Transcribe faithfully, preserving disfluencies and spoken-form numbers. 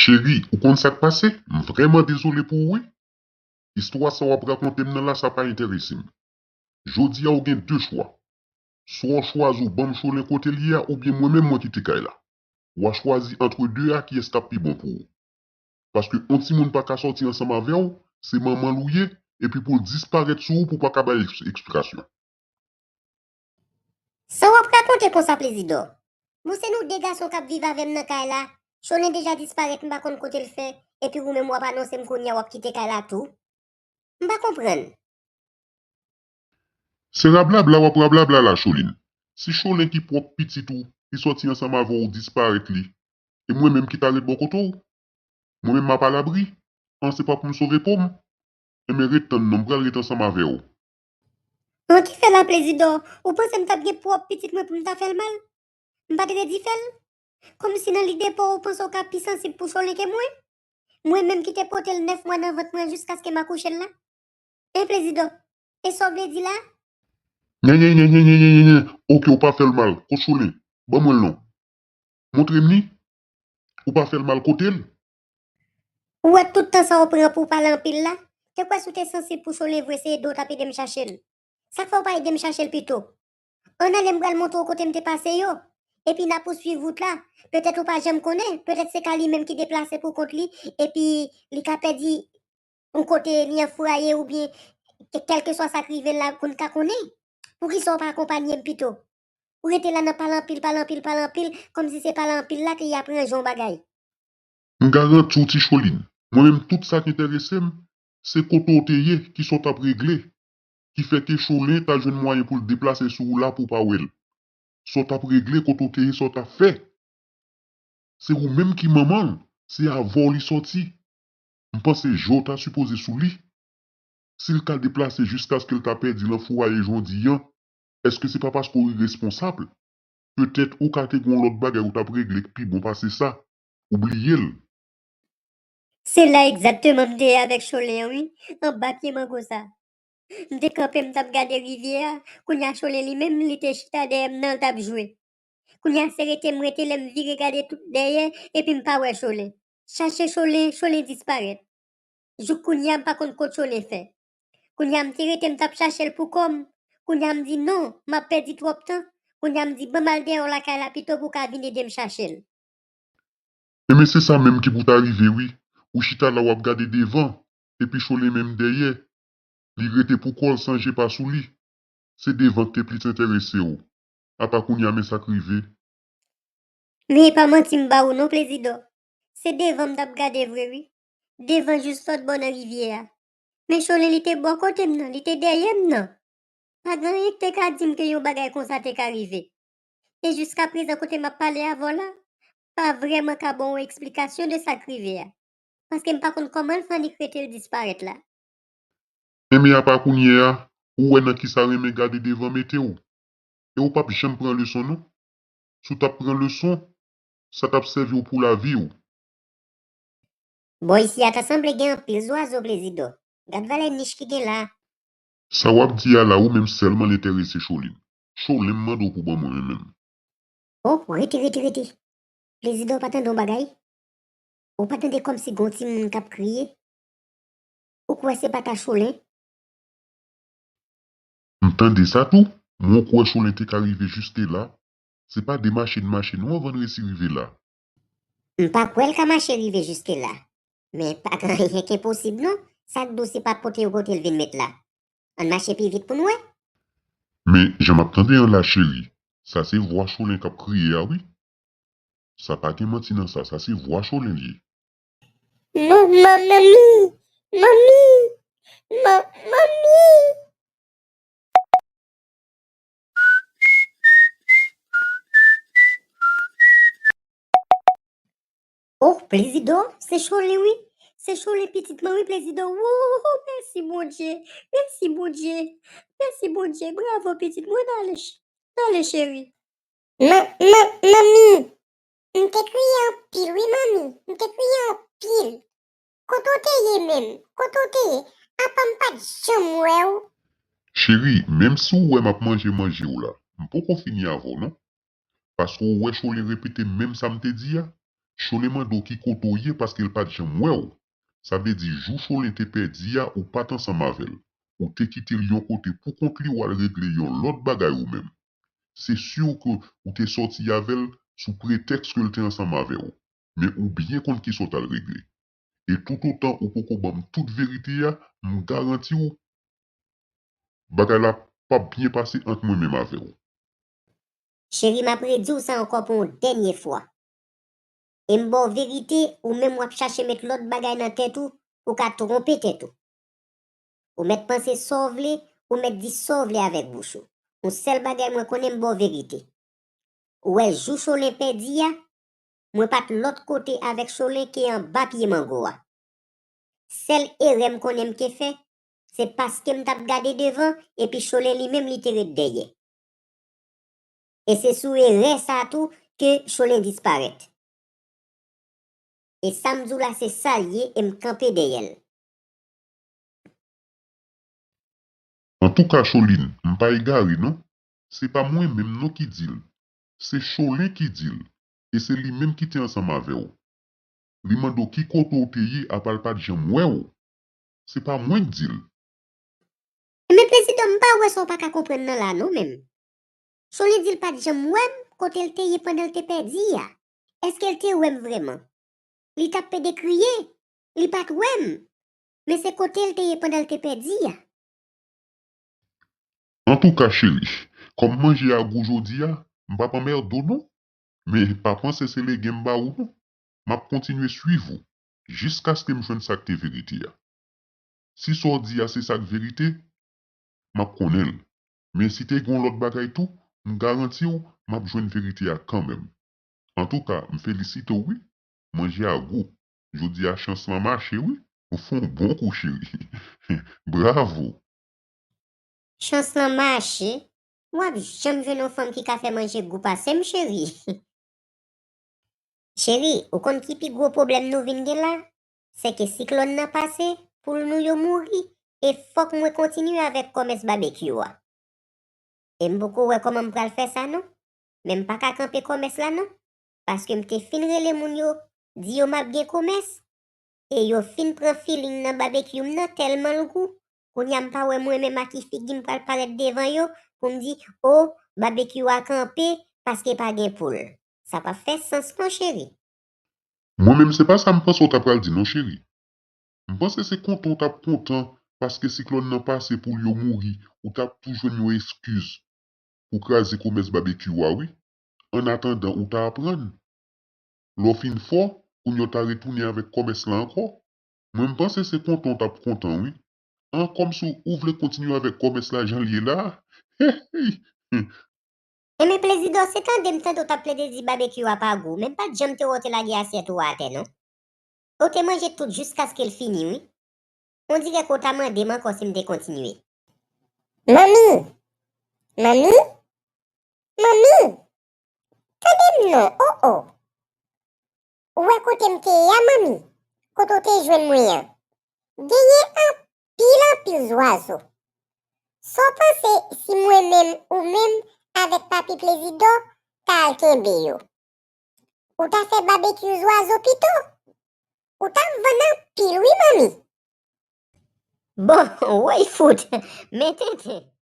Cheri, ou konn sa k pase? M vrèman dezole pou ou, wi. Istwa sa w ap rakonte m nan la, sa pa enterese m. Jodi a, ou gen de chwa. Swa w chwazi w ban m Cholen kote l ye a, oubyen mwen menm mwen kite kay la. W a chwazi antre de a kiyès k ap pi bon pou ou. Paske yon timoun pa ka sòti ansanm avè w, se manman l ou ye, epi pou l disparèt sou ou pou w pa ka bay eks- eksplikasyon. Sa w ap rakonte konsa, Plezidò? Bon, se nou de gason k ap viv avè m nan kay la. Cholen deja disparèt, m pa konn kote l fè, epi ou menm w ap anonse m kounye a w ap kite kay la tou? M pa konprann. Se rablabla w ap rablabla la, Cholen. Si Cholen ki pwòp pitit ou, li sòti ansanm avè w, ou disparèt li, e mwen menm ki ta ret bò kote w? Mwen menm m ap alabri. An, se pa pou m sove po m. Enben, ret tann non, m pral ret ansanm avè w. An, ki fè la, Plezidò? Ou panse m t ap gen pwòp pitit mwen pou m ta fè l mal? M pa t redi fè l? Kòmsi nan lide pa w, ou panse w ka pi sansib pou Cholen ke mwen? Mwen menm ki te pote l nèf mwa nan vant mwen jiskaske m akouche l la? Hein, Plezidò? E sa w vle di la? Nyen, nyen, nyen, nyen, nyen, nyen, nyen, nyen. Oke, ou pa fè l mal. Kot Cholen? Ban mwen l non. Montre m li. Ou pa fè l mal, kote l? Ou wè tout tan sa w pran pou w pale anpil la? Te kwè si w te sansib pou Cholen vre se ede w t ap ede m chache l. Sa k fè w pa ede m chache l pito? Ann ale m pral montre w kote m te pase yo. Epi n a pouswiv wout la. Petèt ou pa janm konnen, petèt se ka li menm ki deplase pou kont li, epi li ka pèdi yon kote li anfouraye oubyen ke- kèlkeswa sa k rive l la pou n ka konnen. Poukisa w pa akonpanye m pito? Ou rete la nan pale anpil, pale anpil, pale anpil, kòmsi se pale anpil la ke y ap ranje yon bagay. M garanti w, ti Cholen, mwen menm tout sa k enterese m, se kote w te ye, kisa w t ap regle, ki fè ke Cholen ta jwenn mwayen pou l deplase sou ou la pou w pa wè l. Sa w t ap regle, kote w te ye, sa w t ap fè. Se ou menm ki manman l, se avè w li sòti. M panse je w ta sipoze sou li. Si l ka deplase jiskaske l ta pèdi l anfouraye jan w di an, èske se pa paske w iresponsab? Petèt ou ka te gen yon lòt bagay ou t ap regle k pi bon pase sa. Ou bliye l. Se la egzakteman m te ye avèk Cholen an, wi, anba pye mango sa. M te kanpe, m t ap gade rivyè a, kounye a Cholen li menm, li te chita dèyè m nan, l t ap jwe. Kounye a se rete m rete, lè m vire gade tout dèyè, epi m pa wè Cholen. Chache Cholen, Cholen disparèt. Jouk kounye a m pa konn kot Cholen fè. Kounye a m te rete m t ap chache l pou kò m. Kounye a m di non, m ap pèdi twòp tan. Kounye a m di ban m al dèyè w lakay la pito pou w ka vin ede m chache l. Enben se sa menm ki pou ta rive wi. Ou chita la w ap gade devan, epi Cholen menm dèyè. Li rete pou kò l san je pa sou li. Se devan k te plis enterese w. Apa kounye a men sa k rive. Men e pa manti m ba ou non, Plezidò. Se devan m t ap gade vre wi. Devan jis lòt bò nan rivyè a. Men Cholen li te bò kote m nan, li te dèyè m nan. Pa gen anyen k te ka di m ke yon bagay konsa te ka rive. E jiskaprezan kote m ap pale avè w la, pa vrèman ka ba w yon eksplikasyon de sa k rive a. Paske m pa konn kòman l fè annik rete l disparèt la. Enben apa kounye a, ou wè nan kisa renmen gade devan mete w. E ou p ap janm pran leson non. Si w t ap pran leson, sa t ap sèvi w pou lavi w. Bò isi a ta sanble gen anpil zwazo, Plezidò. Gad valè nich ki gen la. Sa w ap di a la ou menm sèlman l enterese Cholen. Cholen m mande w pou ban mwen menm. Oh, rete, rete, rete. Plezidò pa tande yon bagay? Ou pa tande kòmsi gen yon timoun k ap kriye? Ou kwè se pa ta Cholen? M tande sa tou, men ou kwè Cholen te ka rive jiske la? Se pa de mache n mache non anvan n resi rive la. M pa kwè l ka mache rive jiske la. Men pa gen anyen k enposib non. Sa k di w si pa pote yo kote l vin met la? Ann mache pi vit pou n wè. Men jan m ap tande an la cheri, sa se vwa Cholen k ap kriye a wi. Sa pa gen manti nan sa, sa se vwa Cholen l ye. Manman, manmi, manmi, man, manmi. Oh, Plezidò, se Cholen wi. Se Cholen pitit mwen wi, Plezidò. Woo, mèsi Bondye. Mèsi Bondye. Mèsi Bondye. Bravo pitit mwen, ale, ale cheri. Man, man, manmi, m te kriye anpil wi manmi, m te kriye anpil. Kote w te ye menm? Kote w te ye? Apa m pa t janm wè w? Cheri, menm si w wè m ap manje manje w la, m poko fini avè w non. Paske w wè Cholen repete menm sa m te di a. Cholen mande w ki kote w ye paske l pa t janm wè w. Sa vle di jou Cholen te pèdi a, ou pa t ansanm avè l. Ou te kite l yon kote pou kont li, w al regle yon lòt bagay ou menm. Se si ke ou te sòti avè l sou pretèks ke l te ansanm avè w. Men ou byen konn kisa w t al regle. E toutotan ou poko ban m tout verite a, m garanti w, bagay la p ap byen pase ant mwen menm avè w. Cheri, m ap redi w sa ankò pou yon dènye fwa. E m ba w verite, ou menm w ap chache met lòt bagay nan tèt ou pou w ka twonpe tèt ou. Ou mèt panse sa w vle, ou mèt di sa w vle avèk bouch ou. Yon sèl bagay mwen konnen, m ba w verite. Ou wè jou Cholen pèdi a, mwen pa t lòt kote avèk Cholen ke anba pye mango a. Sèl erè m konnen m ke fè, se paske m t ap gade devan epi Cholen li menm li te ret dèyè. E se sou erè sa a tou ke Cholen disparèt. E sa m di w la se sa l ye e m kanpe dèyè l. Antouka Choline, m pa egare non. Se pa mwen menm non ki di l. Se Cholen ki di l. E se li menm ki te ansanm avè w. Li mande w ki kote w te ye apa l pa t janm wè w. Se pa mwen k di l. Men prezidan, m pa wè sa w pa ka konprann nan la non menm. Cholen di l pa t janm wè m kote l te ye pandan l te pèdi a. Èske l te wè m vrèman? Li t ap pede kriye. Li pa t wè m. Men se kote l te ye pandan l te pèdi a. Antouka cheri, kòm manje a gou jodi a, m p ap anmède w non. Men pa panse se legen m ba ou non. M ap kontinye swiv ou jiskaske m jwenn sa k te verite a. Si sa w di a se sa k verite, m ap konnen l. Men si te gen yon lòt bagay tou, m garanti w m ap jwenn verite a kanmenm. Antouka, m felisite w wi. Manje a gou. Jodi a chans lan mache wi. Ou fè yon bon kou cheri. Bravo. Chans lan mache? W ap janm jwenn yon fanm ki ka fè manje gou pase m cheri. Cheri, ou konn ki pi gwo pwoblèm nou vin gen la? Se ke siklòn nan pase, poul nou yo mouri, e fòk mwen kontinye avèk kòmès babekyou a. E m poko wè kòman m pral fè sa non. Men m pa ka kanpe kòmès la non. Paske m te fin rele moun yo, di yo m ap gen kòmès. E yo fin pran feeling nan babekyou m nan tèlman l gou. Kounye a m pa wè mwen menm a ki figi m pral parèt devan yo pou m di, o, babekyou a kanpe paske pa gen poul. Sa p ap fè sans non cheri. Mwen menm se pa sa m panse w ta pral di non cheri. M panse se kontan w t ap kontan paske siklòn nan pase poul yo mouri, ou t ap tou jwenn yon eskiz pou kraze kòmès babekyou a wi. Annatandan ou ta aprann. Lè w fin fò, kounye a w ta retounen avèk kòmès la ankò. Mwen m panse se kontan w t ap kontan wi. An kòmsi w vle kontinye avèk kòmès la jan l ye la a. Hey! Enben plezidò, se tande m tande w t ap plede di babekyou a pa gou, men m pa t janm te wè w te lage asyèt ou a atè non. Ou te manje tout jiskaske l fini wi. Ondirè ke w ta mande m ankò si m te kontinye. Manmi! Manmi! Manmi! Tande m non, o o! Ou wè kote m te ye a, manmi? Kote w te jwenn mwen an? Genyen anpil anpil zwazo. Sa w panse si mwen menm ou menm avèk papi Plezidò ta al kenbe yo? Ou ta fè babekyou zwazo pito? Ou t ap vann anpil wi, manmi. Bon, woy fout, men tenten.